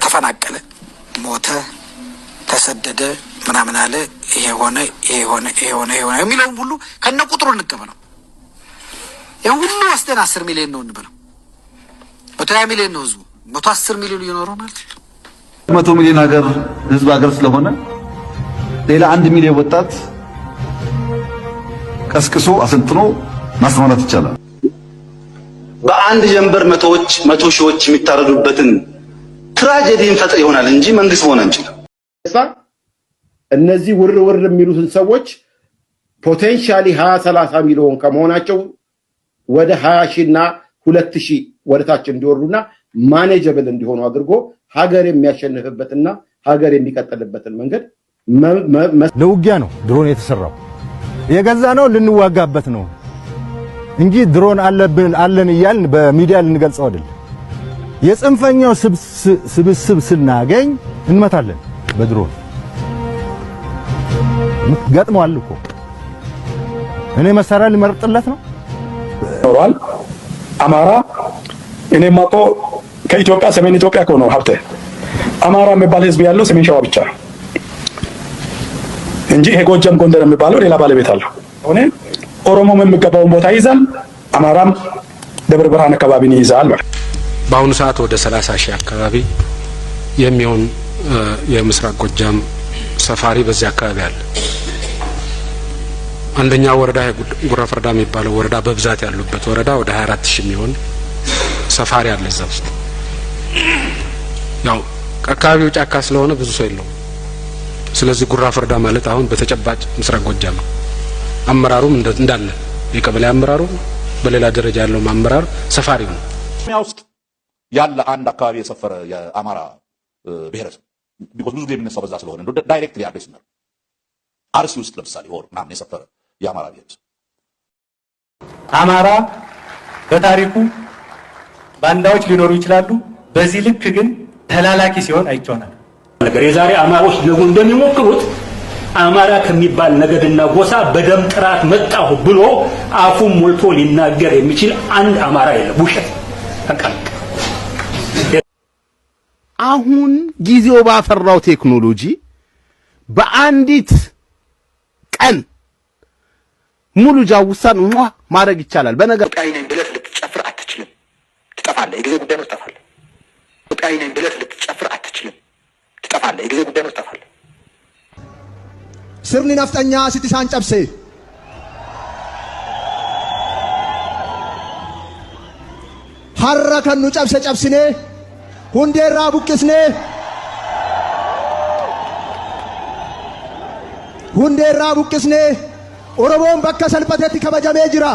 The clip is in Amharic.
ተፈናቀለ፣ ሞተ፣ ተሰደደ፣ ምናምን አለ፣ ይሄ ሆነ፣ ይሄ ሆነ፣ ይሄ ሆነ፣ ይሄ ሆነ የሚለውም ሁሉ ከነ ቁጥሩ እንቀበለው። ይሄን ሁሉ ወስደን 10 ሚሊዮን ነው እንበለው። 120 ሚሊዮን ነው ህዝቡ። 110 ሚሊዮን እየኖረው ማለት ነው። 100 ሚሊዮን ሀገር ህዝብ ሀገር ስለሆነ ሌላ 1 ሚሊዮን ወጣት ቀስቅሶ አሰልጥኖ ማሰማራት ይቻላል። በአንድ ጀንበር መቶዎች መቶ ሺዎች የሚታረዱበትን tragedy እንፈጥር ይሆናል እንጂ መንግስት መሆን አንችልም። እነዚህ ውር ውር የሚሉትን ሰዎች potentially 20 30 ሚሊዮን ከመሆናቸው ወደ 20 ሺህ እና 2,000 ወደ ታች እንዲወርዱና manageable እንዲሆኑ አድርጎ ሀገር የሚያሸንፍበትና ሀገር የሚቀጥልበትን መንገድ ለውጊያ ነው ድሮን የተሰራው። የገዛ ነው ልንዋጋበት ነው እንጂ ድሮን አለብን አለን እያልን በሚዲያ ልንገልጸው አይደለም። የጽንፈኛው ስብስብ ስናገኝ እንመታለን በድሮን። ገጥመዋል እኮ። እኔ መሳሪያ ልመርጥለት ነው። ኖሯል። አማራ እኔ የማውቀው ከኢትዮጵያ ሰሜን ኢትዮጵያ እኮ ነው ሀብቴ። አማራ የሚባል ህዝብ ያለው ሰሜን ሸዋ ብቻ ነው እንጂ ይሄ ጎጃም ጎንደር የሚባለው ሌላ ባለቤት አለው። ሆነ ኦሮሞም የሚገባውን ቦታ ይይዛል፣ አማራም ደብረ ብርሃን አካባቢን ይይዛል ማለት። በአሁኑ ሰዓት ወደ 30 ሺህ አካባቢ የሚሆን የምስራቅ ጎጃም ሰፋሪ በዚህ አካባቢ አለ። አንደኛ ወረዳ ጉራ ፈርዳ የሚባለው ወረዳ በብዛት ያሉበት ወረዳ ወደ 24 ሺህ የሚሆን ሰፋሪ አለ እዛ ውስጥ። ያው አካባቢው ጫካ ስለሆነ ብዙ ሰው የለውም። ስለዚህ ጉራ ፈርዳ ማለት አሁን በተጨባጭ ምስራቅ ጎጃም ነው። አመራሩም እንዳለ የቀበሌ አመራሩ በሌላ ደረጃ ያለው አመራር ሰፋሪው ነው። ኦሮሚያ ውስጥ ያለ አንድ አካባቢ የሰፈረ የአማራ ብሔረሰብ፣ because ብዙ ጊዜ የሚነሳው በዛ ስለሆነ directly address ነው። አርሲ ውስጥ ለምሳሌ ወር ምናምን የሰፈረ የአማራ ብሔረሰብ አማራ በታሪኩ ባንዳዎች ሊኖሩ ይችላሉ። በዚህ ልክ ግን ተላላኪ ሲሆን አይቼዋለሁ። ነገር የዛሬ አማሮች ደግሞ እንደሚሞክሩት አማራ ከሚባል ነገድና ጎሳ በደም ጥራት መጣሁ ብሎ አፉን ሞልቶ ሊናገር የሚችል አንድ አማራ የለም። ውሸት በቃ። አሁን ጊዜው ባፈራው ቴክኖሎጂ በአንዲት ቀን ሙሉ ጃውሳን ሟ ማድረግ ይቻላል። በነገር ኢትዮጵያዊ ነኝ ብለህ ልትጨፍር አትችልም። ትጠፋለህ። የጊዜ ጉዳይ ነው፣ ትጠፋለህ። ኢትዮጵያዊ ነኝ ብለህ ልትጨፍር አትችልም። ትጠፋለህ። የጊዜ ጉዳይ ነው፣ ትጠፋለህ። Sirni nafxanyaa asitti isaan cabse. Har'a kan nu cabse cabsinee hundeerraa buqqisnee hundeerraa buqqisnee Oromoon bakka salphatetti kabajamee jira.